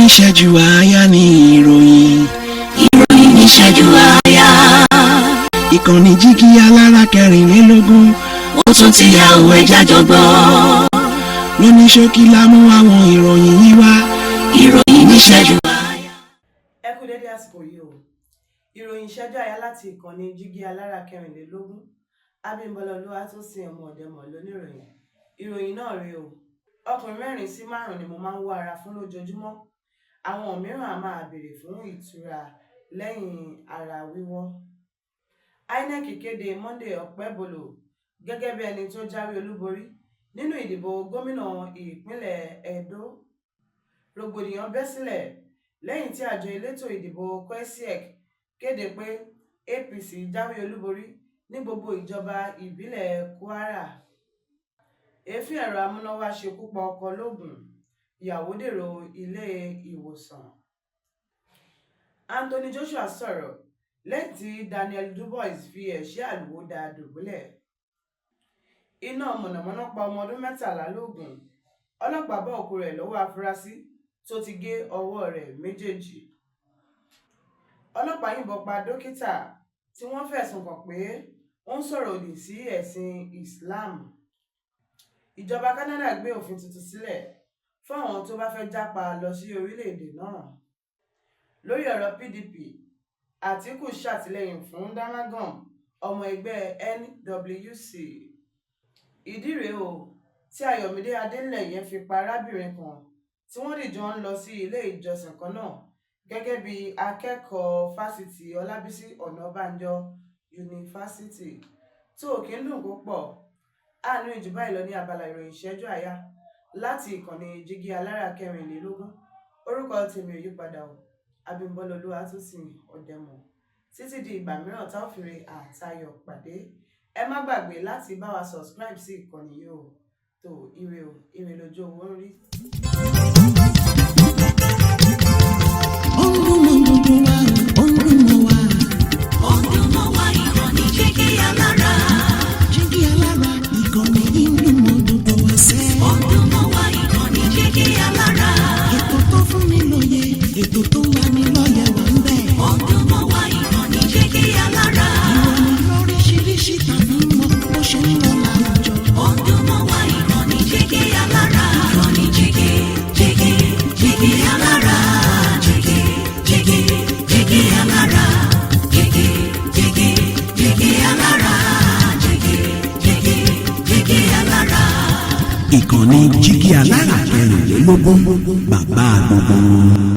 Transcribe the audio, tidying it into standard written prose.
Níṣẹ́jú àáyá ní ìròyìn. Ìròyìn níṣẹ́jú àáyá. Ìkànnì Jígí Alára 24. Ó tún ti yà òwe jájọ gbọ́. Lóní ṣókí la mú àwọn ìròyìn yìí wá. Ìròyìn níṣẹ́jú àáyá. Ẹ kú dédé àsìkò yìí o. Ìròyìn ìṣẹ́jú àyá láti ìkànnì Jígí Alára 24, Abímbọ́lá Olúwatósìn ọmọ Ọ̀dẹ́mọ̀ lóníròyìn. Ìròyìn náà rèé o. Ọkùnrin mẹ́rin sí márùn-ún ni mo máa ń wá ara fún lójoojúmọ́. Àwọn mìíràn á máa béèrè fún ìtura lẹ́yìn ara wíwọ́. INEC kéde Monday Okpebholo gẹ́gẹ́ bí ẹni tó jáwé olúborí nínú ìdìbò gómìnà ìpínlẹ̀ Edo. Rògbòdìyàn bẹ́ sílẹ̀ lẹ́yìn tí àjọ elétò ìdìbò KWESIEC kéde pé APC jáwé olúborí ní gbogbo ìjọba ìbílẹ̀ Kwara. Èéfín ẹ̀rọ amúnáwá ṣekú pa ọkọ lógún, ìyàwó dèrò ilé ìwòsàn. Anthony Joshua sọ̀rọ̀ lẹ́yìn tí Daniel Dubois fi ẹ̀ṣẹ́ àlùwò dá a dùbúlẹ̀. Iná mọ̀nàmọ́ná pa ọmọ ọdún 13 lógún, ọlọ́pàá bá òkú rẹ̀ lọ́wọ́ afurasí tó ti gé ọwọ́ rẹ̀ méjèèjì. Ọlọ́pàá yìnbọn pa dókítà tí wọ́n fẹ̀sùn kàn pé ó ń sọ̀rọ̀ òdì sí ẹ̀sìn Islam. Ìjọba Canada gbé òfin tuntun sílẹ̀ fún àwọn tó bá fẹ́ jápa lọ sí orílẹ̀-èdè náà. Lórí ọ̀rọ̀ PDP, Àtìkù ṣàtìlẹ́yìn fún Damagum, ọmọ ẹgbẹ́ NWC. Ìdí rèé o tí Ayọ̀mídé Adélẹ́yẹ fi pa arábìnrin kan tí wọ́n dìjọ ń lọ sí ilé ìjọsìn kan náà gẹ́gẹ́ bí akẹ́kọ̀ọ́ Fásitì Ọlábísí Ọ̀nàbànjọ Yunifásitì. Tó kí ń dùn púpọ̀. Àánú ìjùbá ìlọ ní abala ìròyìn ìṣẹ́jú àyá láti ìkànnì Jígí Alára 24. Orúkọ tèmi ò yípadà o, Abímbọ́lá Olúwatósìn Ọ̀dẹ́mọ̀. Títí di ìgbà mìíràn tá ò fi re àtayọ̀ pàdé, ẹ má gbàgbé láti bá wa subscribe sí ìkànnì yìí o. Tó ire o, ire lójú owó ń rí. Ó ń dùn mọ́ gbogbo wa, ó ń dùn mọ́ wa. Ó ń dùn mọ́ wa, ìkànnì Jígí Alára. Jígí Alára, ìkànnì yìí ń dùn mọ́ gbogbo wa sẹ́. Ó ń dùn mọ́ wa, ìkànnì Jígí Alára. Ètò tó fún ni lóye, ètò tó ń lani lọ́yẹ̀ wà ń bẹ̀. Ó ń dùn mọ́ wa, ìkànnì Jígí Alára. Ìròyìn lóríṣiríṣi tàbí mọ́ bó ṣe ń lọ láwùjọ. Ó ń dùn mọ́ wa, ìkànnì Jígí Alára. Ìkànnì Jígí Jígí Jígí Alára. Jígí Jígí Jígí Alára. Jígí Jígí Jígí Alára. Jígí Jígí Jígí Alára. Ìkànnì Jígí Alára 24, bàbá gbogbo wọn.